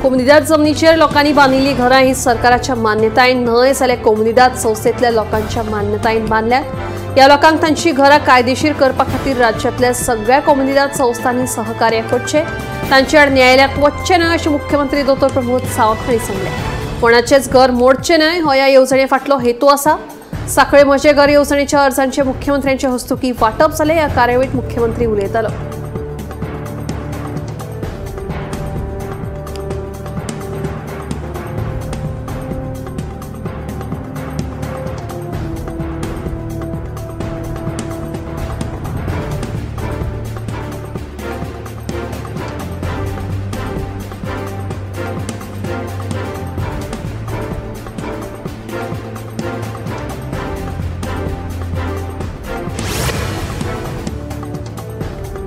कोमुनिदाद जमनीचेर लोकांनी बांदिल्लीं घरां ही सरकाराच्या मान्यतायेन न्हय जाल्यार कोमुनिदाद संस्थेंतल्या लोकांच्या मान्यतायेन बांदल्यात। ह्या लोकांक तांची घरां कायदेशीर करपा खातीर राज्यांतल्या सगळ्या कोमुनिदाद संस्थांनी सहकार्य करचें, तांचे आड न्यायालयांत वचचें न्हय अशें मुख्यमंत्री दोतोर प्रमोद सावंत हांणी सांगलें। कोणाचेंच घर मोडचें न्हय हो ह्या येवजणे फाटलो हेतू आसा। साखळे म्हजें घर येवजणेच्या अर्जांचें मुख्यमंत्र्यांचे हस्तुकीं वांटप जालें। ह्या कार्यावळींत मुख्यमंत्री उलयतालो।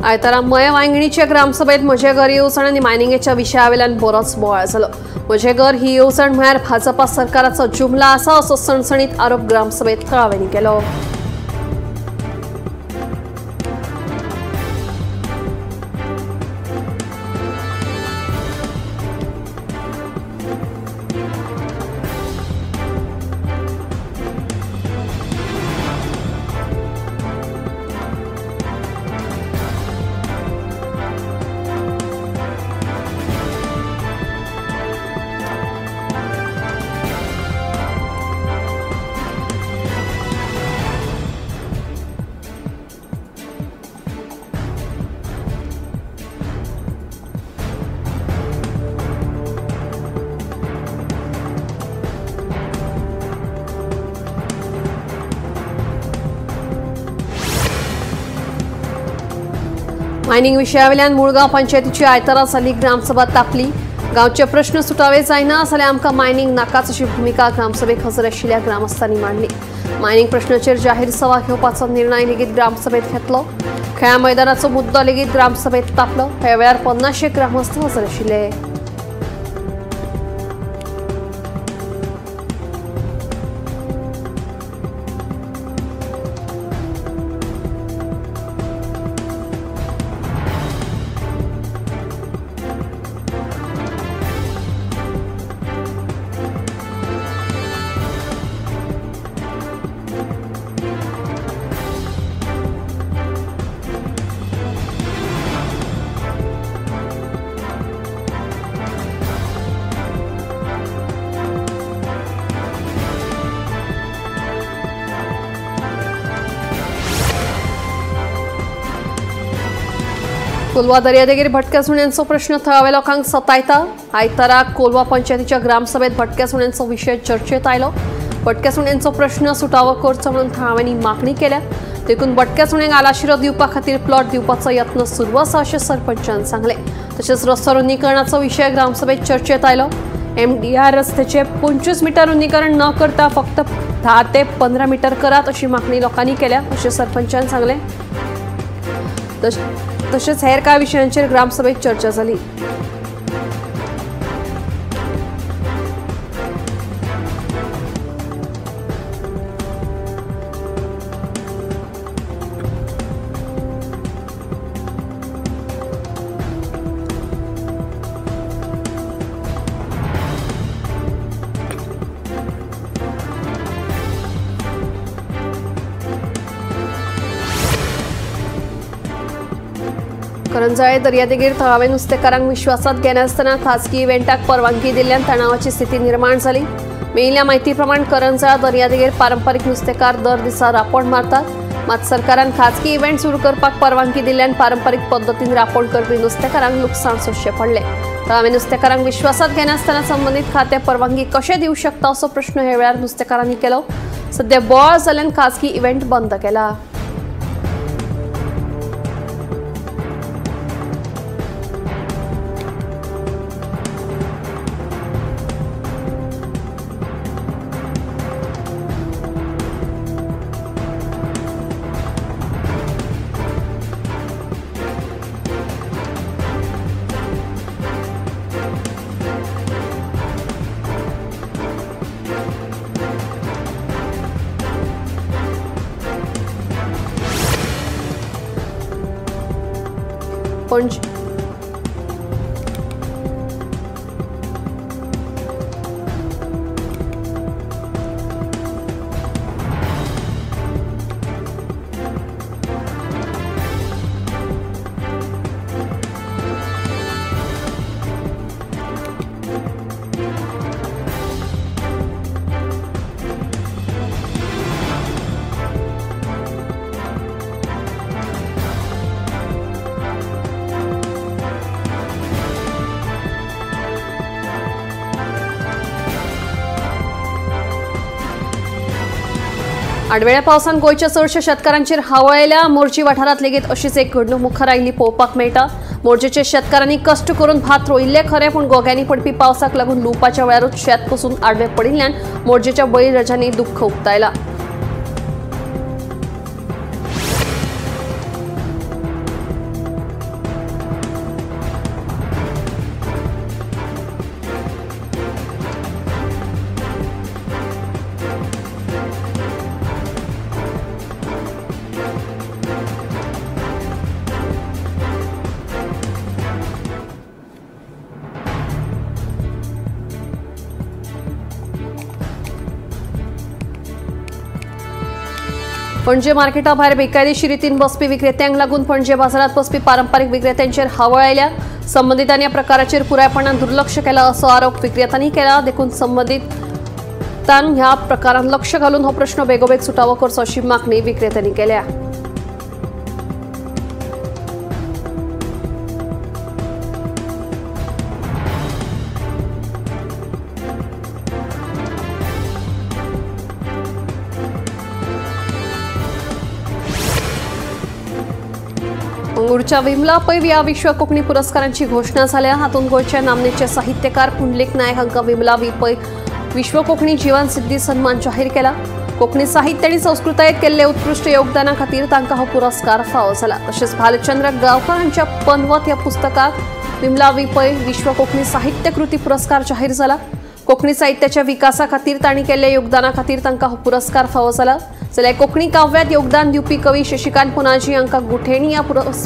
आयतारा मया वांगणीच्या ग्रामसभेत म्हजें घर येवजण आनी मायनिंगेच्या विशया वयल्यान बरोच बोवाळ जालो। म्हजें घर ही येवजण म्हळ्यार भाजपा सरकाराचो जुमला आसा असो सणसणीत आरोप ग्रामसभेत थळाव्यांनी केलो। मायनिंग विशया वयल्यान मुळगांव पंचायतीची आयतारा जाल्ली ग्रामसभा तापली। गांवचे प्रश्न सुटावे जायना जाल्यार आमकां मायनिंग नाकाच अशी भुमिका ग्रामसभेक हजर आशिल्ल्या ग्रामस्थांनी मांडली। मायनिंग प्रश्नाचेर जाहीर सभा घेवपाचो निर्णय लेगीत ग्रामसभेत घेतलो। खेळां मैदानाचो मुद्दो लेगीत ग्रामसभेत तापलो। ह्या वेळार 50 ग्रामस्थ हजर आशिल्ले। कोलवा दर्यादेगेर भटक्या सुण्यांचो प्रश्न थळाव्या लोकांक सतायता। आयतारा कोलवा पंचायतीच्या ग्रामसभेत भटक्या सुण्यांचो विशय चर्चेत आयलो। भटक्या सुण्यांचो प्रश्न सुटावो करचो म्हणून थळाव्यांनी मागणी केल्या। देखून भटक्या सुण्यांक आलाशिरो दिवपा खातीर प्लॉट दिवपाचो यत्न सुरू आसा अशें सरपंचान सांगलें। तशेंच रस्तो रुंदीकरणाचो विशय ग्रामसभेत चर्चेत आयलो। एमडीआर रस्त्याचे 25 मीटर रुंदीकरण न करता फक्त 10 ते 15 मीटर करात अशी मागणी लोकांनी केल्या अशें सरपंचान सांगलें। तशेंच हेर कांय विशयांचेर ग्रामसभेत चर्चा जाली। करंजाळे दर्यादेगेर थळावे नुस्तेकारांक विश्वासात घेनासतना खासगी इव्हेंटाक परवानगी दिल्ल्यान तणावाची स्थिती निर्माण जाली। मेळिल्ल्या म्हायती प्रमाण करंजाळा दर्यादेगेर पारंपरीक नुस्तेकार दर दिसा रांपोण मारतात। मात सरकारान खासगी इव्हेंट सुरू करपाक परवानगी दिल्ल्यान पारंपरीक पद्दतीन रांपोण करपी नुस्तेकारांक लुकसाण सोंसचें पडलें। थळावे नुस्तेकारांक विश्वासात घेनासतना संबंदीत खातें परवानगी कशें दिवंक शकता असो प्रश्न ह्या वेळार नुस्तेकारांनी केलो। सध्या बोवाळ जाल्ल्यान खासगी इव्हेंट बंद केला। पणजी आडवेळ्या पावसान गोंयच्या चडशा शेतकारांचेर हावळ आयल्या. मोरजी वाठारांत लेगीत अशीच एक घडणूक मुखार आयिल्ली पळोवपाक मेळटा. मोरजेच्या शेतकारांनी कश्ट करून भात रोयिल्लें खरें, पूण गोग्यांनी पडपी पावसाक लागून लुवपाच्या वेळारूच शेत पसून आडवें पडिल्ल्यान मोरजेच्या बळीराजांनी दुख्ख उक्तायलां. पणजे मार्केटा भायर बेकायदेशीर रितीन बसपी विक्रेत्यांक लागून पणजे बाजारांत बसपी पारंपारीक विक्रेत्यांचेर हावळ आयल्या. संबंदितांनी ह्या प्रकाराचेर पुरायपणान दुर्लक्ष केला असो आरोप विक्रेत्यांनी केला. देखून संबंदितान ह्या प्रकारांत लक्ष घालून हो प्रश्न बेगोबेग सुटावो करचो अशी मागणी विक्रेत्यांनी केल्या. मंगळूरच्या विमला पै ह्या विश्व कोंकणी पुरस्कारांची घोशणा जाल्या. हातूंत गोंयचे नामनेचे साहित्यकार पुंडलीक नायक हांकां विमला वी पै विश्व कोंकणी जीवन सिद्धी सन्मान जाहीर केला. कोंकणी साहित्य आनी संस्कृतायेत केल्ले उत्कृश्ट योगदाना खातीर तांकां हो पुरस्कार फावो जाला. तशेंच भालचंद्र गांवकार हांच्या पनवत ह्या पुस्तकाक विमला वी पै विश्व कोंकणी साहित्यकृती पुरस्कार जाहीर जाला. कोंकणी साहित्याच्या विकासा खातीर तांणी केल्ल्या योगदाना खातीर तांकां हो पुरस्कार फावो जाला. जाल्यार कोंकणी काव्यात योगदान दिवपी कवी शशिकांत पुनाजी हांकां गुठेणी ह्या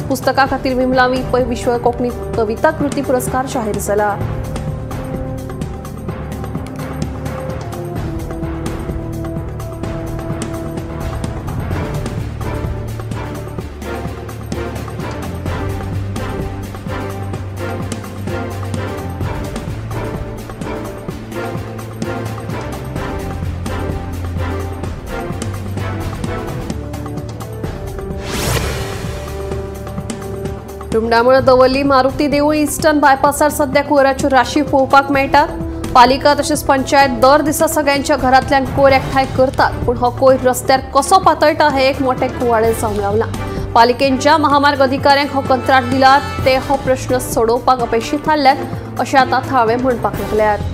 पुस्तका खातीर विमला वी पै विश्व कोंकणी कविता कृती पुरस्कार जाहीर जाला. रुमडामुळे दवर्ली मारुती देवूळ इस्टर्न बायपासार सध्या कोयराच्यो राशी पळोवपाक मेळटात. पालिका तशेंच पंचायत दर दिसा सगळ्यांच्या घरांतल्यान कोयर एकठांय करतात, पूण हो कोयर रस्त्यार कसो पातळटा हें एक मोठें कुवाडें जावन रावलां. पालिकेन ज्या महामार्ग अधिकाऱ्यांक हो कंत्राट दिला ते हो प्रश्न सोडोवपाक अपेशी थारल्यात अशें आतां थळावे म्हणपाक लागल्यात.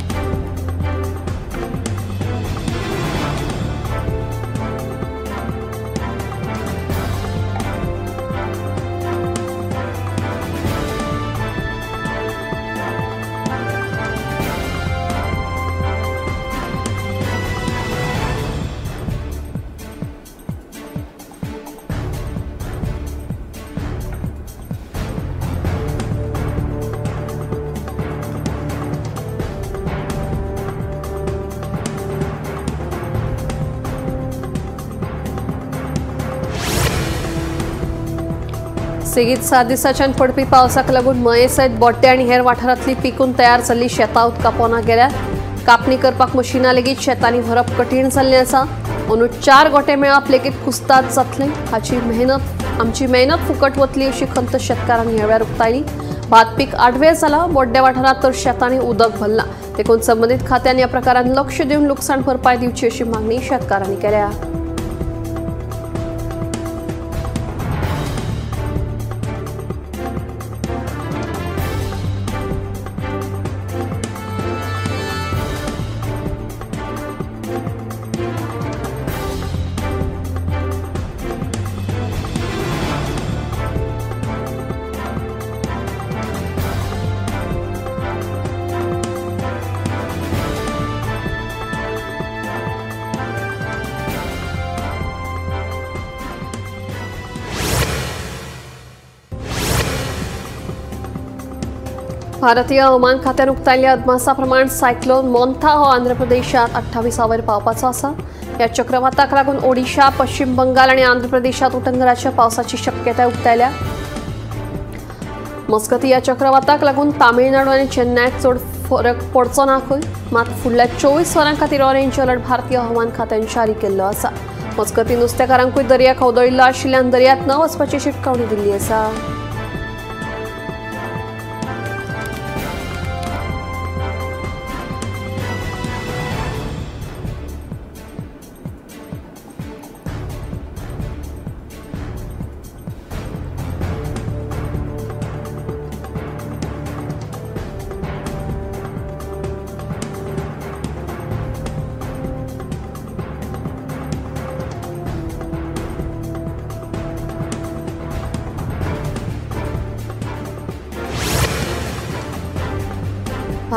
सेगीत 7 दिसांच्यान पडपी पावसाक लागून मये सयत बोड्डे आनी हेर वाठारांतली पिकून तयार जाल्ली शेतां उदका पोंदा गेल्यात. कापणी करपाक मशिनां लेगीत शेतांनी व्हरप कठीण जाल्लें आसा. अंदू 4 गोटे मेळप लेगीत कुस्ताद जातलें. हाची मेहनत आमची मेहनत फुकट वतली अशी खंत शेतकारांनी ह्या वेळार उक्तायली. भात पीक आडवें जालां. बोड्डे वाठारांत तर शेतांनी उदक भरलां. देखून संबंदीत खात्यान ह्या प्रकारान लक्ष दिवन लुकसाण भरपाय दिवची अशी मागणी शेतकारांनी केल्या. भारतीय हवामान खात्यान उक्तायल्ल्या अदमासा प्रमाण सायक्लोन मोन्था हो आंध्र प्रदेशात 28 वयर पावपाचो आसा. ह्या चक्रवाताक लागून ओडिशा, पश्चिम बंगाल आनी आंध्र प्रदेशात उटंगराच्या पावसाची शक्यताय उक्तायल्या. मजगतीं ह्या चक्रवाताक लागून तामिळनाडू आनी चेन्नयक चड फरक पडचो ना खंय, मात फुडल्या 24 वरां खातीर ऑरेंज अलर्ट भारतीय हवामान खात्यान जारी केल्लो आसा. मजगतीं नुस्तेकारांकूय दर्या खवदळिल्लो आशिल्ल्यान दर्यांत न वचपाची शिटकावणी दिल्ली आसा.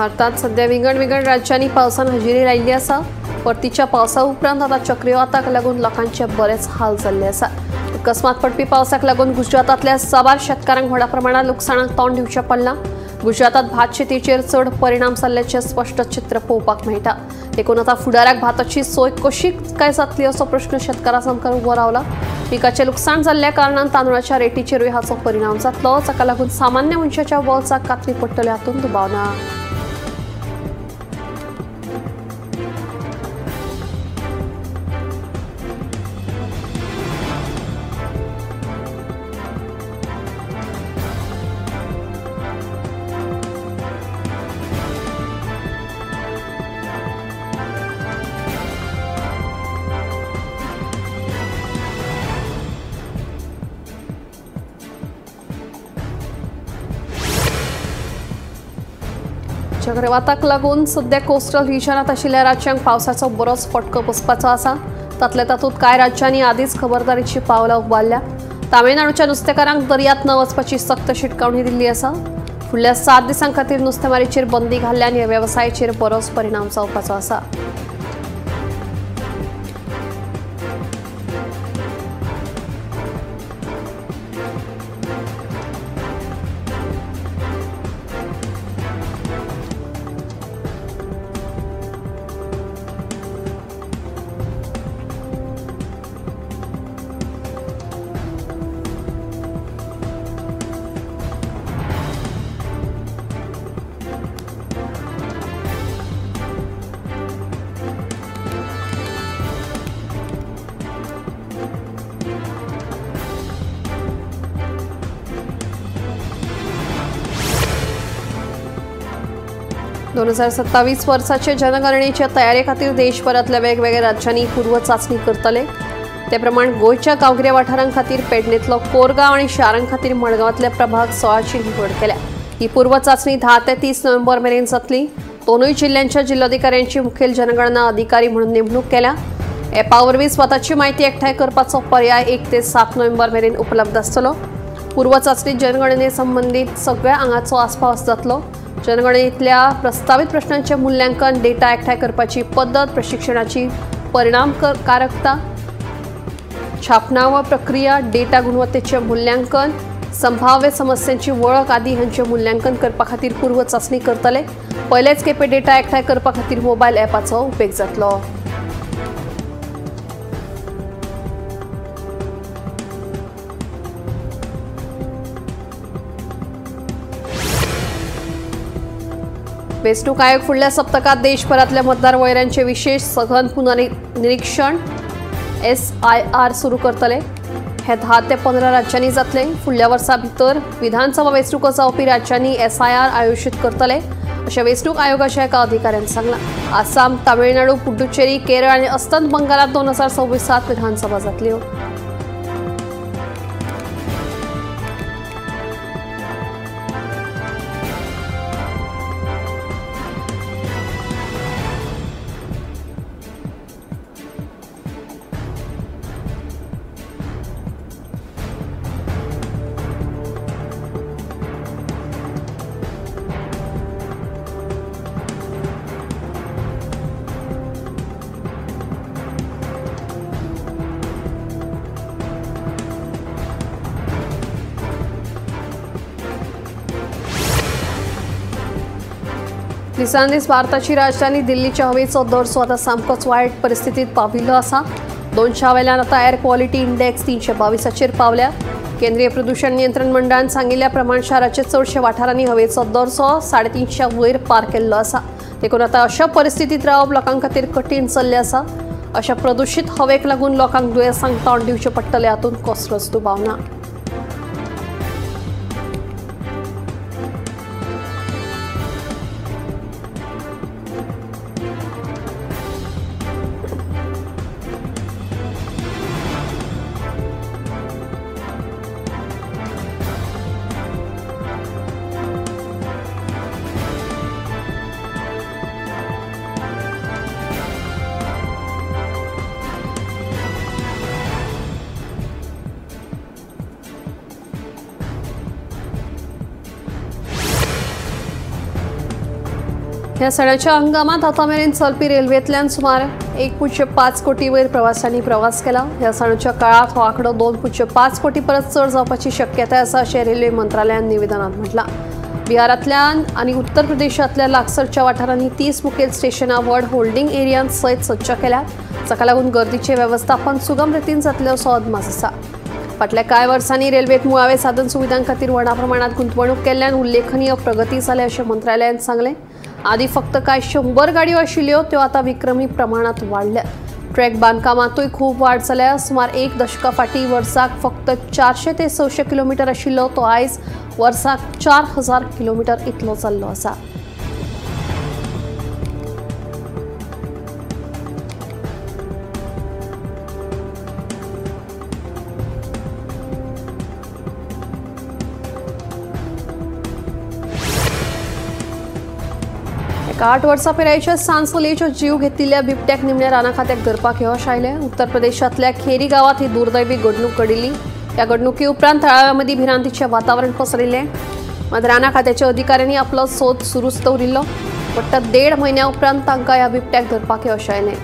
भारतात सध्या विंगड विंगड राज्यांनी पावसान हजेरी लायिल्ली आसा। परतीच्या पावसा उपरांत आतां चक्रीवाताक लागून लोकांचे बरेच हाल जाल्ले आसात। अकस्मात पडपी पावसाक लागून गुजरातांतल्या साबार शेतकारांक व्हडा प्रमाणात लुकसाणाक तोंड दिवचें पडलां। गुजरातात भात शेतीचेर चड परिणाम जाल्ल्याचें स्पश्ट चित्र पळोवपाक मेळटा। देखून आतां फुडाराक भाताची सोय कशी काय जातली असो प्रश्न शेतकारां सामकार उबो रावला। पिकाचें लुकसाण जाल्ल्या कारणान तांदळाच्या रेटीचेरूय हाचो परिणाम जातलो, जाका लागून सामान्य मनशाच्या बोल्साक कातरी पडटले हातूंत दुबाव ना। चक्रवाताक लागून सध्या कोस्टल रिजनात आशिल्ल्या राज्यांक पावसाचो बरोच फटको बसपाचो आसा। तातल्या तातूंत कांय राज्यांनी आदींच खबरदारीची पावलां उबारल्या। तामिळनाडूच्या नुस्तेकारांक दर्यांत न वचपाची सक्त शिटकावणी दिल्ली आसा। फुडल्या 7 दिसां खातीर नुस्तेमारीचेर बंदी घाल्ल्यान ह्या वेवसायाचेर बरोच परिणाम जावपाचो आसा। दोन 2027 वर्साचे जनगणनेच्या तयारे खातीर देशभरांतल्या वेगवेगळ्या राज्यांनी पूर्व चाचणी करतले। ते प्रमाण गोंयच्या गांवगिऱ्या वाठारां खातीर पेडणेंतलो कोरगांव आनी शारां खातीर मडगांवांतल्या प्रभाग 16ची निवड केल्या। ही पूर्व चाचणी 10 ते 30 नोव्हेंबर मेरेन जातली। दोनूय जिल्ल्यांच्या जिल्लोधिकाऱ्यांची मुखेल जनगणना अधिकारी म्हणून नेमणूक केल्या। ॲपा वरवीं स्वताची माहिती एकठांय करपाचो पर्याय 1 ते 7 नोव्हेंबर मेरेन उपलब्ध आसतलो। पूर्व चाचणीत जनगणने संबंदीत सगळ्या आंगाचो आस्पाव जातलो। जनगणनेतल्या प्रस्तावित प्रश्नांचे मूल्यांकन, डेटा एकठांय करपाची पद्दत, प्रशिक्षणाची परिणामकारकता, छापणावळ प्रक्रिया, डेटा गुणवत्तेचे मूल्यांकन, संभाव्य समस्यांची वळख आदी हांचे मूल्यांकन करपा खातीर पूर्व चाचणी करतले। पयलेच खेपे डेटा एकठांय करपा खातीर मोबायल ॲपाचो उपेग जातलो। वेंचणूक आयोग फुडल्या सप्तकात देशभरातल्या मतदार वळेऱ्यांचे विशेष सघन पुनर्निरीक्षण SIR सुरू करतले। हे 10 ते 15 राज्यांनी जातले। फुडल्या वर्सा भितर विधानसभा वेंचणुको जावपी राज्यांनी SIR आयोजीत करतले अशें वेंचणूक आयोगाच्या एका अधिकाऱ्यान सांगलां। आसाम, तामिळनाडू, पुडुचेरी, केरळ आनी अस्तंत बंगालात 2026 विधानसभा जातल्यो। दिसान दीस भारताची राजधानी दिल्लीच्या हवेचो दर्जो आतां सामकोच वायट परिस्थितीत पाविल्लो आसा। 200 वयल्यान आतां एअर क्वॉलिटी इंडेक्स 322चेर पावल्या। केंद्रीय प्रदूषण नियंत्रण मंडळान सांगिल्ल्या प्रमाण शाराचे चडशे वाठारांनी हवेचो दर्जो 350 वयर पार केल्लो आसा। देखून आतां अशा परिस्थितीत रावप लोकां खातीर कठीण जाल्लें आसा। अशा प्रदूषित हवेक लागून लोकांक दुयेंसांक तोंड दिवचें पडटलें हातूंत कसलोच दुबाव ना। ह्या सणाच्या हंगामात आतां मेरेन चलपी रेल्वेंतल्यान सुमार 1.5 कोटी वयर प्रवाशांनी प्रवास केला. ह्या सणाच्या काळात हो आंकडो 2.5 कोटी परस चड जावपाची शक्यताय आसा अशें रेल्वे मंत्रालयान निवेदनात म्हटलां. बिहारांतल्यान आनी उत्तर प्रदेशांतल्या लागसरच्या वाठारांनी 30 मुखेल स्टेशनां व्हड होल्डिंग एरियांत सयत सज्ज केल्यात, जाका लागून गर्दीचें वेवस्थापन सुगम रितीन जातलें असो अदमास आसा. फाटल्या कांय वर्सांनी रेल्वेत मुळावे साधन सुविधां खातीर व्हडा प्रमाणात गुंतवणूक केल्ल्यान उल्लेखनीय प्रगती जाल्या अशें मंत्रालयान सांगलें. आदी फक्त कांय 100 गाडयो आशिल्ल्यो त्यो आतां विक्रमी प्रमाणात वाडल्यात. ट्रॅक बांदकामांतूय खूब वाड जाल्या. सुमार 1 दशका फाटीं वर्साक फक्त 400 ते 600 किलोमिटर आशिल्लो तो आयज वर्साक 4000 किलोमिटर इतलो जाल्लो आसा. एका 8 वर्सां पिरायेच्या सान चलयेचो जीव घेतिल्ल्या बिबट्याक निमण्या राना खात्याक धरपाक यश आयलें. उत्तर प्रदेशांतल्या खेरी गांवांत ही दुर्दैवी घडणूक घडिल्ली. ह्या घडणुके उपरांत थळाव्या मदीं भिरांतीचें वातावरण पसरिल्लें. मात राना खात्याच्या अधिकाऱ्यांनी आपलो सोद सुरूच दवरिल्लो. वट्ट 1.5 म्हयन्या उपरांत तांकां ह्या बिबट्याक धरपाक यश आयलें.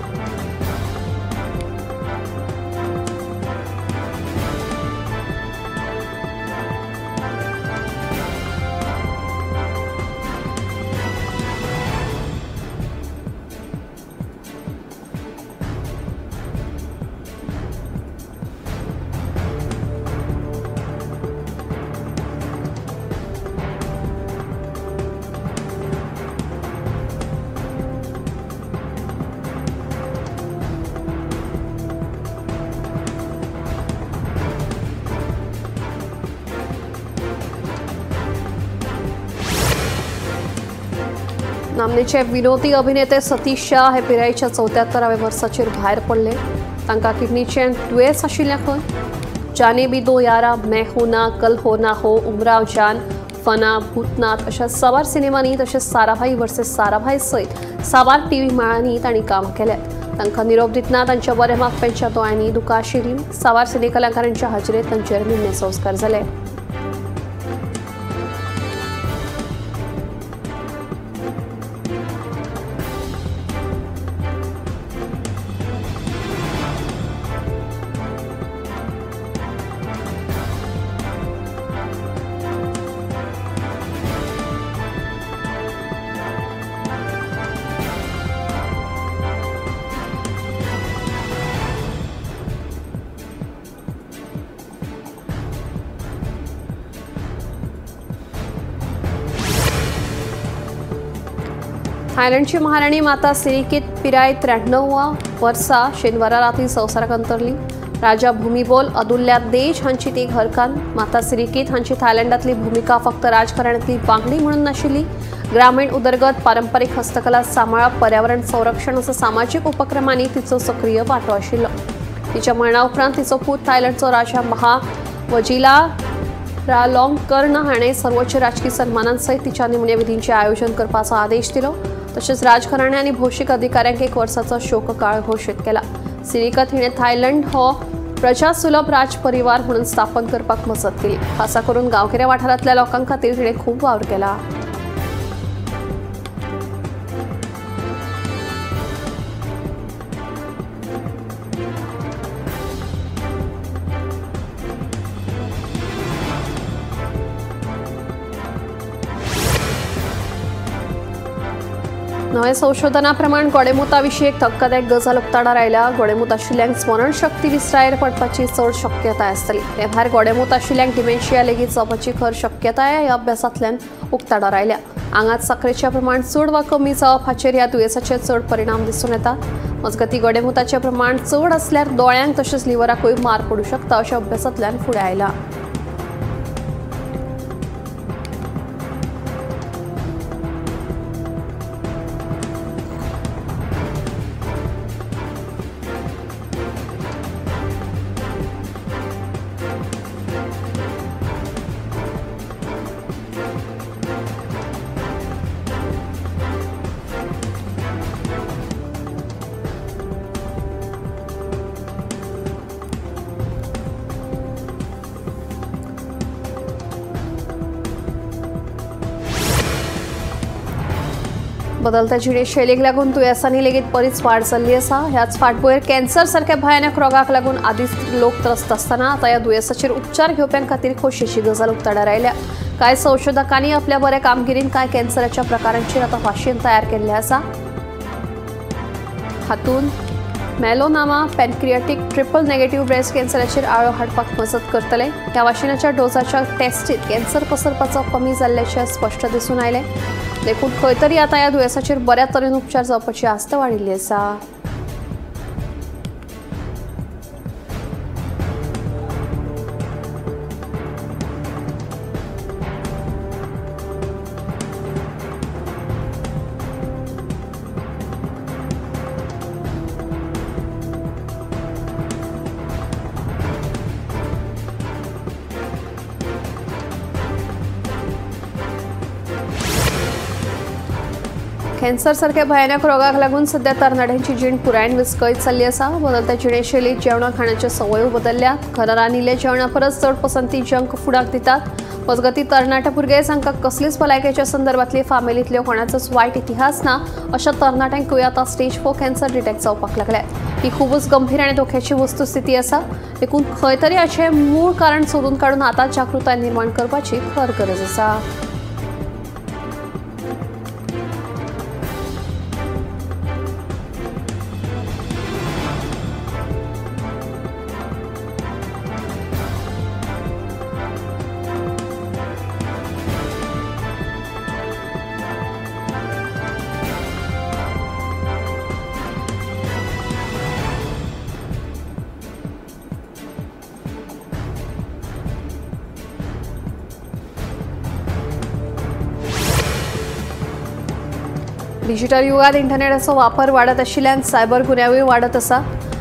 नामनेचे विनोदी अभिनेते सतीश शाह हे पिरायेच्या 74व्या वर्साचेर भायर पडले. तांकां किडनीचें दुयेंस आशिल्लें खंय. जाने भी दो यारा, मैं हो ना, कल हो ना हो, उमराव जान, फना, भूतनाथ अशा साबार सिनेमांनी तशेंच साराभाई वर्सेस साराभाई सयत साबार टीव्ही माळांनी तांणी काम केल्यात. तांकां निरोप दितना तांच्या बऱ्या मागप्यांच्या दोळ्यांनी दुकां आशिल्लीं. साबार सिने कलाकारांच्या हाजेरेंत तांचेर निमणे संस्कार जाले. थायलंडची महाराणी माता सिरिकित पिराय 93 वर्सां शेनवारा राती संवसाराक अंतरली. राजा भूमिबोल अदुल्यादेज हांची ती घरकान्न. माता सिरिकित हांची थायलंडांतली भुमिका फक्त राजघराण्यांतली वांगडी म्हणून नाशिल्ली. ग्रामीण उदरगत, पारंपरीक हस्तकला सांबाळप, पर्यावरण संरक्षण असो सामाजीक उपक्रमांनी तिचो सक्रीय वांटो आशिल्लो. तिच्या मरणा उपरांत तिचो पूत थायलंडचो राजा महा वजिला रालोंगकर्ण हाणें सर्वोच्च राजकी सन्मानांसयत तिच्या निमण्या विधींचें आयोजन करपाचो आदेश दिलो. तशेंच राजघराणे आनी भौशीक अधिकाऱ्यांक 1 वर्साचो शोककाळ घोशीत केला. सिरिकत हिणें थायलंड हो प्रजासुलभ राजपरिवार म्हणून स्थापन करपाक मजत केली. खासा करून गांवगिऱ्या वाठारांतल्या लोकां खातीर तिणें खूब वावर केला. नव्या संशोधनाप्रमाण गोडेमुताविशीं एक धक्कादायक गजाल उक्ताडार आयल्या. गोडेमूत आशिल्ल्यांक स्मरणशक्ती विसरायेर पडपाची चड शक्यताय आसतली. ते भायर गोडेमूत आशिल्ल्यांक डिमेन्शिया लेगीत जावपाची खर शक्यताय ह्या अभ्यासांतल्यान उक्ताडार आयल्या. आंगात साखरेचें प्रमाण चड वा कमी जावप हाचेर ह्या दुयेंसाचे चड परिणाम दिसून येतात. मजगतीं गोडेमुताचें प्रमाण चड आसल्यार दोळ्यांक तशेंच लिव्हराकूय मार पडूं शकता अशें अभ्यासांतल्यान फुडें आयलां. बदलत्या जिणेशैलीक लागून दुयेंसांनी लेगीत बरीच वाड जाल्ली आसा। ह्याच फाटभुंयेर कॅन्सर सारक्या भयानक रोगाक लागून आदींच लोक त्रस्त आसतना आतां ह्या दुयेंसाचेर उपचार घेवप्यां खातीर खोशयेची गजाल उक्ताडार आयल्या। कांय संशोधकांनी आपल्या बऱ्या कामगिरीन कांय कॅन्सराच्या प्रकारांचेर आतां वाशीन तयार केल्लें आसा। हातूंत melanoma, pancreatic, triple negative breast कॅन्सराचेर आळो हाडपाक मजत करतले। ह्या वाशिनाच्या डोसाच्या टेस्टीत कॅन्सर पसरपाचो कमी जाल्ल्याचें स्पश्ट दिसून आयलें। देखून खंय तरी आतां ह्या दुयेंसाचेर बऱ्या तरेन उपचार जावपाची आस्त वाडिल्ली आसा। कॅन्सर सारक्या भयानक रोगाक लागून सध्या तरणाट्यांची जीण पुरायेन विस्कळीत जाल्ली आसा। बदलत्या जिणेशैलीत जेवणा खाण्याच्यो संवयो बदलल्यात। घरा रांदिल्ल्या जेवणा परस चड पसंती जंक फुडाक दितात। मजगतीं तरणाटे भुरगे जांकां कसलीच भलायकेच्या संदर्भांतली फामिलींतल्यो कोणाचोच वायट इतिहास ना अशा तरणाट्यांकूय आतां स्टेज 4 कॅन्सर डिटेक्ट जावपाक लागल्यात। ही खूबच गंभीर आनी धोक्याची वस्तुस्थिती आसा। देखून खंय तरी हाचें मूळ कारण सोदून काडून आतां जागृताय निर्माण करपाची खर गरज आसा। डिजिटल युगात इंटरनेटाचो वापर वाडत आशिल्ल्यान सायबर गुन्यांवूय वाडत आसा।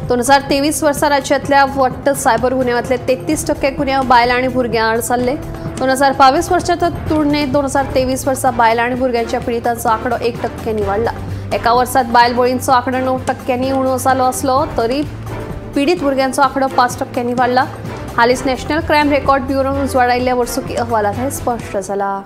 2023 वर्सा राज्यांतल्या वट्ट सायबर गुन्यांवांतले 33% गुन्यांव बायलां आनी भुरग्यां आड जाल्ले। 2022 वर्साच्या तुलनेत 2023 वर्सा बायलां आनी भुरग्यांच्या पिडितांचो आंकडो 1% वाडला। एका वर्सात बायल बळींचो आंकडो 9% उणो जालो आसलो तरी पिडीत भुरग्यांचो आंकडो 5% वाडला। हालींच नॅशनल क्रायम रेकॉर्ड ब्युरोन उजवाडायिल्ल्या वर्सुकी अहवालांत हें स्पश्ट जालां।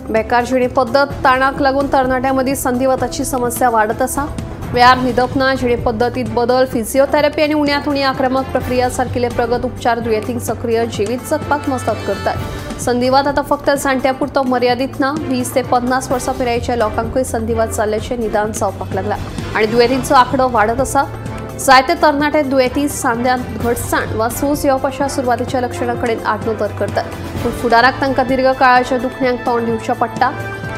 बेकार जिणे पद्दत ताणाक लागून तरणाट्यां मदीं संधिवाताची समस्या वाडत आसा। वेळार न्हिदप ना, जिणे पद्दतींत बदल, फिजिओथेरपी आनी उण्यांत उणी आक्रमक प्रक्रिया सारकिले प्रगत उपचार दुयेंतींक सक्रीय जिवीत जगपाक मजत करतात। संधिवात आतां फक्त जाण्ट्यां पुरतो मर्यादीत ना, 20 ते 50 वर्सां पिरायेच्या लोकांकूय संधिवात जाल्ल्याचें निदान जावपाक लागलां आनी दुयेंतींचो आंकडो वाडत आसा। जायते तरणाटे दुयेंती सांध्यांत घटसाण वा सूज येवप अशा सुरवातीच्या लक्षणां कडेन आडनदर करतात, पूण फुडाराक तांकां दीर्घकाळाच्या दुखण्यांक तोंड दिवचें पडटा।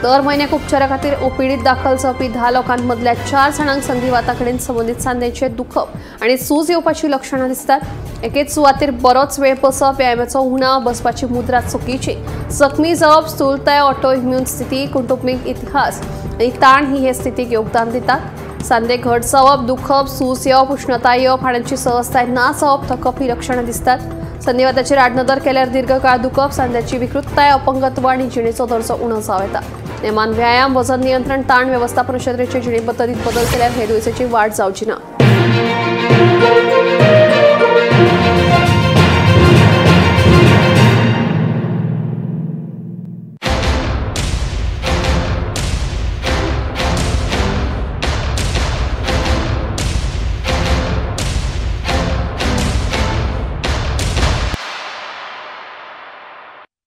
दर म्हयन्याक उपचारा खातीर ओपीडीत दाखल जावपी 10 लोकां मदल्या 4 जाणांक संधिवाता कडेन संबंदीत सांध्यांचें दुखप आनी सूज येवपाची लक्षणां दिसतात। एकेच सुवातेर बरोच वेळ बसप, व्यायामाचो उणाव, बसपाची मुद्रा चुकीची, जखमी जावप, स्थूलताय, ऑटो इम्यून स्थिती, कुटुंबीक इतिहास आनी ताण ही हे स्थितीक योगदान दितात। सांधे घट जावप, दुखप, सूज येवप, उष्णताय येवप, हाडांची सहजताय ना जावप, थकप ही लक्षणां दिसतात। संधिवाताचेर आडनदर केल्यार दीर्घकाळ दुखप, सांध्याची विकृतताय, अपंगत्व आनी जिणेचो दर्जो उणो जावं येता। नेमान व्यायाम, वजन नियंत्रण, ताण वेवस्थापन अशा तरेचे जिणे पद्दतींत बदल केल्यार हे दुयेंसाची वाड जावची ना।